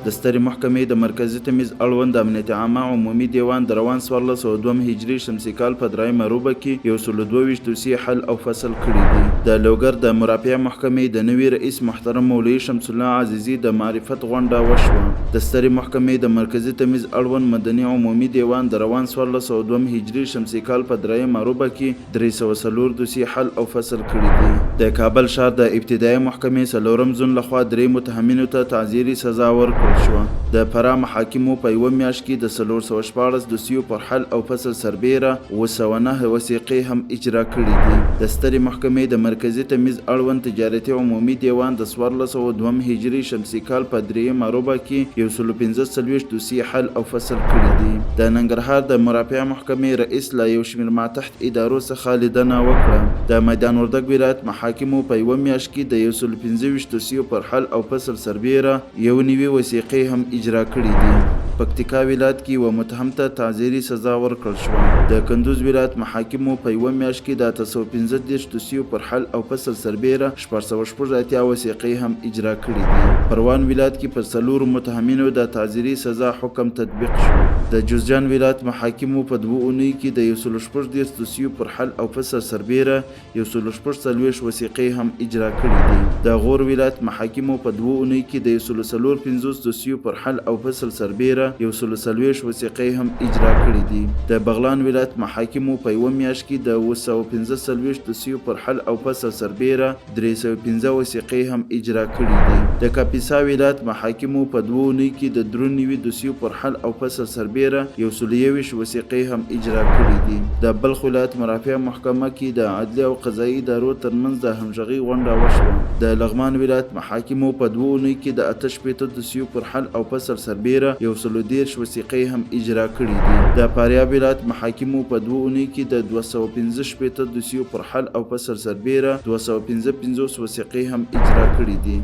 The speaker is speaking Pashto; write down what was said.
د سترې محکمې د مرکزي تمیز اړوند د امنیت عامه عمومي دیوان د روان 1402 هجري شمسي کال په درېیمه ربع کې 122 دوسیې حل او فصل کړې دي. د لوګر د مرافعه محکمې د نوي رئیس محترم مولوي شمس الله عزیزي د معرفت غونډه وشوه. د سترې محکمې د مرکزي تمیز اړوند مدني عمومي دیوان د روان 1402 هجري شمسي کال په درېیمه ربع کې 304 دوسیې حل او فصل کړې دي. د کابل ښار د ابتدایه محکمې څلورم زون لخوا درې متهمینو ته تعزیري سزا ورکړل شوه. د فراه محاکمو په یوه میاشت کې د 416 دوسیو پر حل او فصل سربېره 709 وثیقې هم اجرا کړې دي. د سترې محکمې د مرکزي تمیز اړوند تجارتي عمومي دیوان د 1402 هجري شمسي کال په درېیمه ربع کې 145 دوسیې حل او فصل کړې دي. د ننګرهار د مرافعه محکمې رئیس له یو شمېر ماتحت ادارو څخه لیدنه وکړه. د میدان وردګ ولایت محاکمو په یوه میاشت کې د 125 دوسیو پر حل او فصل سربېره 91 وثیقې هم اجرا کړې دي. پکتیکا ولایت کې یوه متهم ته تعزیري سزا ورکړل شوه. د کندوز ولایت محاکمو په یوه میاشت کې د 835 دوسیو پر حل او فصل سربېره 686 وثیقې هم اجرا کړې دي. پروان ولایت کې پر څلورو متهمینو د تعزیري سزا حکم تطبیق شو. د جوزجان ولایت محاکمو په دوو اونیو کې د 136 دوسیو پر حل او فصل سربېره 146 وثیقې هم اجرا کړې دي. د غور ولایت محاکمو په دوو اونیو کې د 154 دوسیو پر حل او فصل سربېره 140 وثیقې هم اجرا کړې دي. د بغلان ولایت محاکمو په یوه میاشت کې د 745 دوسیو پر حل او فصل سربېره 305 وثیقې هم اجرا کړې دي. د کاپیسا ولایت محاکمو په دوو اونیو کې د 93 دوسیو پر حل او فصل سربېره 121 وثیقې هم اجرا کړې دي. د بلخ ولایت مرافعه محکمه کې د عدلي او قضايي ادارو ترمنځ د همغږۍ غونډه وشوه. د لغمان ولایت محاکمو په دوو اونیو کې د 68 دوسیو پر حل او فصل سربېره 130 وثیقې هم اجرا کړې دي. د فاریاب ولایت محاکمو په دوو اونیو کې د 265 دوسیو پر حل او فصل سربېره 255 وثیقې هم اجرا کړې دي.